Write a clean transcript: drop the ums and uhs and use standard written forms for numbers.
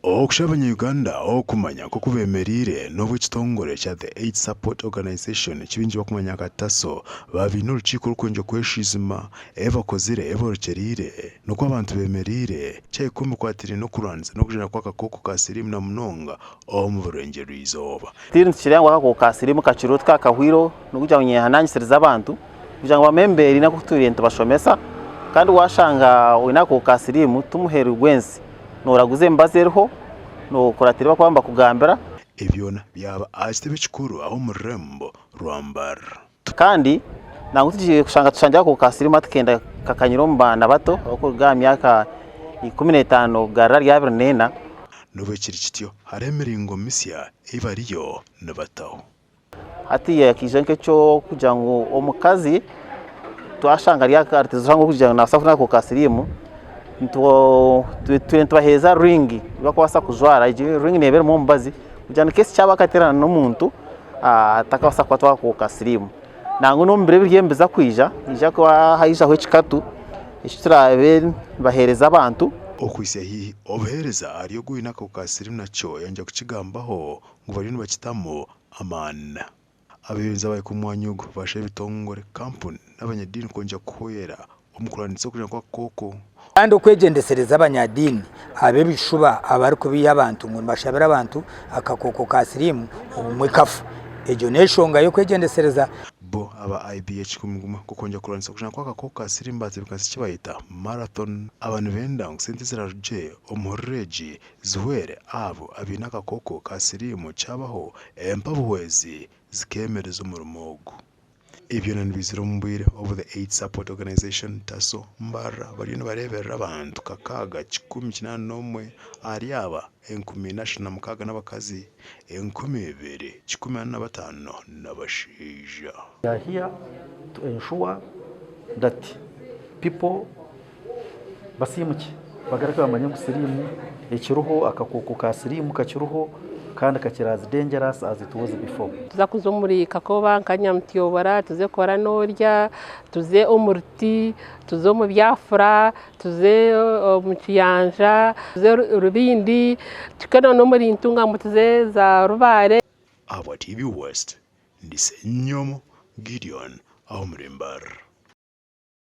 Okushaba abanya-Uganda okumanya nk'oku bemereire n'obu ekitongore kya The AIDS Support Organisation eki baingi barikumanya nka TASO baaba baine orukiiko orurikwenda kweshwijuma ebi bakozire, ebi borekyereire n'oku abantu bemereire kyahika omu bikwatiraine n'okurwanisa n'okujuna kw'akakooko ka siriimu na munonga omu burengyerwa-izooba. Tiri nitukireba ngu akakooko ka siriimu kakiriho tikakahwireho n'okugira ngu nyehanangisirize abantu kugira ngu bamanye embeera ei oku turiyo nitubashomesa kandi washanga oine akakooko ka siriimu timuheru gw'ensi. Nooraguza emibazi eriho, nookuratira ebi barikuba nibakugambira. Ebi byona byaba aha kitebe kikuru aha omu rurembo rwa Mbarara. Kandi nangwa tugiire kushanga tushangire akakooko ka siriimu hati kenda kakanyire omu baana bato abarikuruga aha myaka 15 kugarura ahari 24. N'obu ekiri kityo, hariho emiringo misya ei bariyo nibataho. Hati hakaija nk'eky'okugira ngu omukazi twashanga ari kugira ngu naabaasa kufuna akakooko ka siriimu, tubaire nitubaheereza ringi ei barikubaasa kujwara, egyo ringi neeba erimu omubazi kugira ngu in case yaaba akateerana n'omuntu atakabaasa kukwatwa akakooko ka siriimu. Nangwa n'omu biro ebiriyo nibiza kwija, nihaija kuba haijaho ekikatu eki turaabe nibaheereza abantu. Okuhitsya haihi obuheereza ahari ogwo oine akakooko ka siriimu nakyo yangye kukigambaho ngu bariyo nibakitamu amaani. Abeebembezi abahika omu mwanya ogu baashaba ebitongore, kampuni n'abanyadiini kwongyera kuhwera omu kurwanisa okujuna kw'akakooko. Kandi okwegyendesereza abanyadiini ab'ebishuba abarikubeiha abantu ngu nibashabira abantu akakooko ka siriimu obumwe kafa. Egyo n'enshonga y'okwegyendesereza. Bo aba IBH kumuguma gw'okwongyera kurwanisa okujuna kw'akakooko ka siriimu baatebeekanisa eki bayeta Marathon. Aba nibenda ngu sente eziraarugye omu hururu egi Zihwere abo abaine akakooko ka siriimu kyabaho empabuhwezi zikeemereza omurimo ogu. Ebi byona nibiizira omu bwire obu The AIDS Support Organisation, TASO, Mbarara bariyo nibareeberera abantu 6,181 ahari aba 4,046 n'abakazi, 2,145 n'abashaija. We are here to ensure that people Basiimukye bagaruke bamanye ngu siriimu ekiriho, akakooko ka siriimu kakiriho kandi kakiri as dangerous as it was before. Tuza kuza omuri Kakoba nka Nyamutyobora, tuze Koranorya, tuze omu Ruti, tuze omu Byafura, tuze omu Kiyanja, tuze Rubindi, tuhike n'omuri Ntungamo tuze za Rubare. Ahabwa TV West, ndi Ssenyomo Gideon ah'omuri Mbarara.